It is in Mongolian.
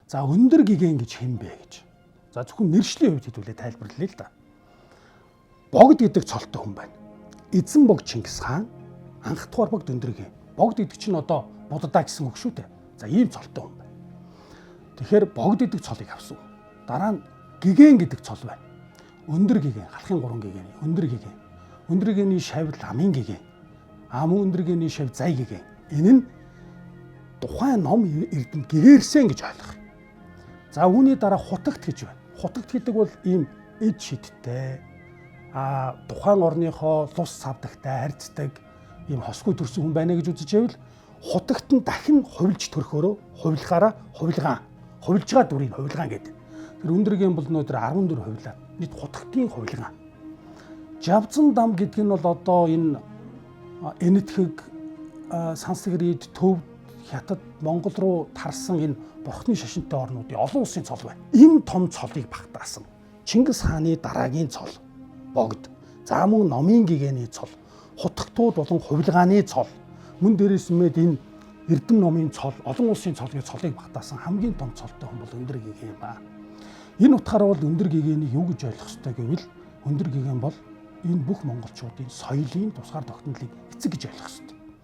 За, өндөр гигэн гэж хэн бэ гэж. За, зөвхөн нэршлийн хувьд хэдүүлээ тайлбарлая л да. Богд гэдэг цолтой хүн байна. Эзэн бог Чингис хаан, анх дугаар богд өндөр гигэн. Богд гэдэг чинь одоо буддаа гэсэн үг шүү дээ. За, ийм цолтой хүн байна. Тэгэхээр богд гэдэг цолыг авсан. Дараа нь гигэн гэдэг цол байна. Өндөр гигэн, халахын гурван гигэн, өндөр гигэн. Өндөр гигэний шавь ламын гигэн. А мөн өндөр гигэний шавь зай гигэн. Энэ нь тухайн ном эрдэм гэгэрсэн гэж ойлгох. За, үүний дараа хутагт гэж байна. Хутагт гэдэг бол ийм эд шидтэй, а тухайн орныхоо лус савдагтай харьцдаг ийм хосгүй төрсэн хүн байна гэж үзэж байвал хутагт нь дахин хувилж төрөхөөрөө хувилахаараа хувилгаан, хувилж байгаа дүрийг хувилгаан гэдэг. Тэр өндөргийн бол өнөөдөр 14 хувилаа. Нийт хутагтын хувилгаан. Жавзан дам гэдэг нь бол одоо энэ Энэтхэг, Сансагрид, Төв, Хятад, Монгол руу тарсан энэ бурхны шашинтай орнуудын олон улсын цол байна. Энэ том цолыг багтаасан Чингис хааны дараагийн цол богд. За, мөн номын гэгээний цол, хутагтууд болон хувилгааны цол. Мөн дээрээс мэд энэ Эрдэм номын цол, олон улсын цолыг цолыг багтаасан хамгийн том цолтой хүн бол өндөр гэгээ юм ба. Энэ утгаараа бол өндөр гэгээнийг юу гэж ойлгох ёстой гэвэл өндөр гэгээн бол энэ бүх монголчуудын соёлын тусгаар тогтнолыг эцэг гэж ойлгох ёстой.